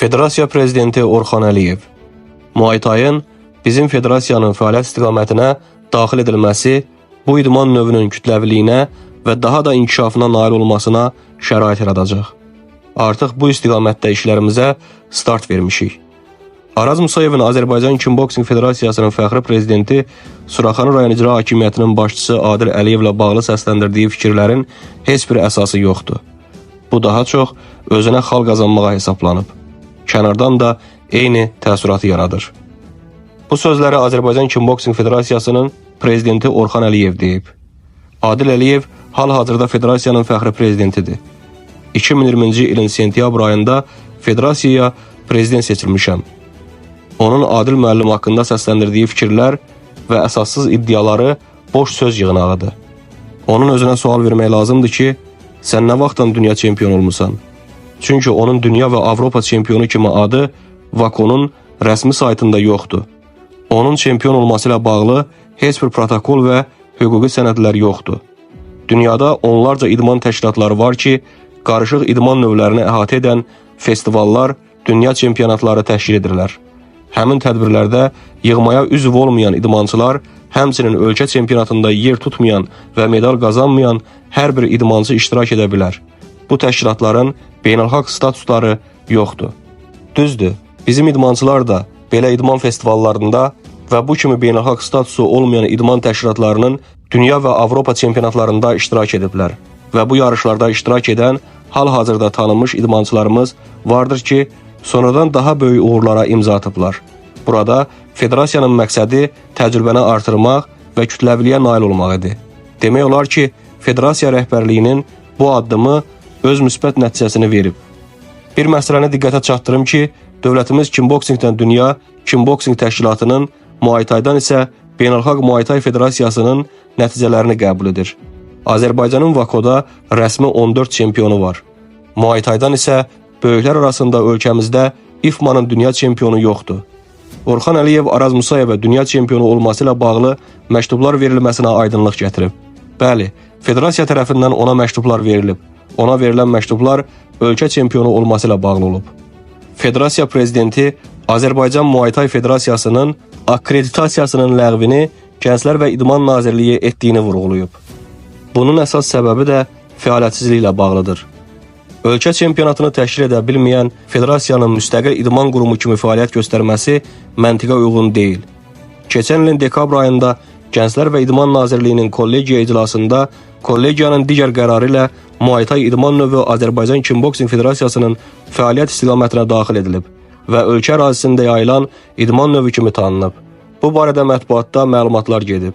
Federasiya prezidenti Orxan Əliyev. Muay Thai-ın bizim federasiyanın fəaliyyət istiqamətinə daxil edilməsi bu idman növünün kütləviliyinə və daha da inkişafına nail olmasına şərait yaradacaq. Artıq bu istiqamətdə işlərimizə start vermişik. Araz Musayevin Azərbaycan Kickboxing Federasiyasının fəxri prezidenti Suraxanı rayon İcra Hakimiyyətinin başçısı Adil Əliyevlə bağlı səsləndirdiyi fikirlərin heç bir əsası yoxdur. Bu daha çox özünə xal qazanmağa hesablanıb. Kənardan da eyni təəssüratı yaradır. Bu sözləri Azərbaycan Kickboxing Federasiyasının prezidenti Orxan Əliyev deyib. Adil Əliyev hal-hazırda federasiyanın fəxri prezidentidir. 2020-ci ilin sentyabr ayında federasiyaya prezident seçilmişəm. Onun Adil müəllim haqqında səsləndirdiyi fikirlər və əsassız iddiaları boş söz yığınağıdır. Onun özünə sual vermək lazımdır ki, sən nə vaxtdan dünya çempionu olmusan? Çünki onun dünya və Avropa çempionu kimi adı WAKO-nun rəsmi saytında yoxdur. Onun çempion olması ilə bağlı heç bir protokol və hüquqi sənədlər yoxdur. Dünyada onlarca idman təşkilatları var ki, qarışıq idman növlərini əhatə edən festivallar, dünya çempionatları təşkil edirlər. Həmin tədbirlərdə yığmaya üzv olmayan idmançılar, həmçinin ölkə çempionatında yer tutmayan və medal qazanmayan hər bir idmançı iştirak edə bilər. Bu təşkilatların beynəlxalq statusları yoxdur. Düzdür, bizim idmançılar da belə idman festivallarında və bu kimi beynəlxalq statusu olmayan idman təşkilatlarının dünya və Avropa çempionatlarında iştirak ediblər və bu yarışlarda iştirak edən hal-hazırda tanınmış idmançılarımız vardır ki, sonradan daha böyük uğurlara imza atıblar. Burada federasiyanın məqsədi təcrübəni artırmaq və kütləviliyə nail olmaq idi. Demək olar ki, federasiya rəhbərliyinin bu addımı öz müsbət nəticəsini verib. Bir məsələni diqqətə çatdırım ki, dövlətimiz kickboxingdən dünya kickboxing təşkilatının, Muay Thai-dan isə Beynəlxalq Muay Thai Federasiyasının nəticələrini qəbul edir. Azərbaycanın WAKO-da rəsmi 14 çempionu var. Muay Thai-dan isə böyüklər arasında ölkəmizdə IFMA-nın dünya çempionu yoxdur. Orxan Əliyev Araz Musayevə dünya çempionu olması ilə bağlı məktublar verilməsinə aydınlıq gətirib. Bəli, federasiya tərəfindən ona məktublar verilib. Ona verilən məktublar ölkə çempionu olması ilə bağlı olub. Federasiya prezidenti Azərbaycan Muay Thai Federasiyasının akkreditasiyasının ləğvini Gənclər və İdman Nazirliyi etdiyini vurğulayıb. Bunun əsas səbəbi də fəaliyyətsizliklə bağlıdır. Ölkə çempionatını təşkil edə bilməyən federasiyanın müstəqil idman qurumu kimi fəaliyyət göstərməsi məntiqə uyğun deyil. Keçən ilin dekabr ayında Gənclər və İdman Nazirliyinin kollegiya iclasında kollegiyanın digər qərarı ilə Muay Thai idman növü Azərbaycan Kickboxing Federasiyasının fəaliyyət istiqamətinə daxil edilib və ölkə ərazisində yayılan idman növü kimi tanınıb. Bu barədə mətbuatda məlumatlar gedib.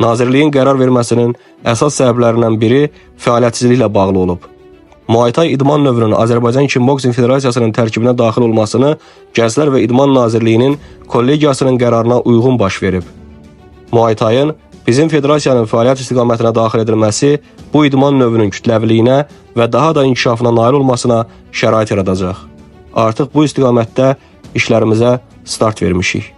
Nazirliyin qərar verməsinin əsas səbəblərindən biri fəaliyyətsizliklə bağlı olub. Muay Thai idman növünün Azərbaycan Kickboxing Federasiyasının tərkibinə daxil olmasını Gənclər və İdman Nazirliyinin kollegiyasının qərarına uyğun baş verib. Muay Thai-ın bizim federasiyanın fəaliyyət istiqamətinə daxil edilməsi bu idman növünün kütləviliyinə və daha da inkişafına nail olmasına şərait yaradacaq. Artıq bu istiqamətdə işlərimizə start vermişik.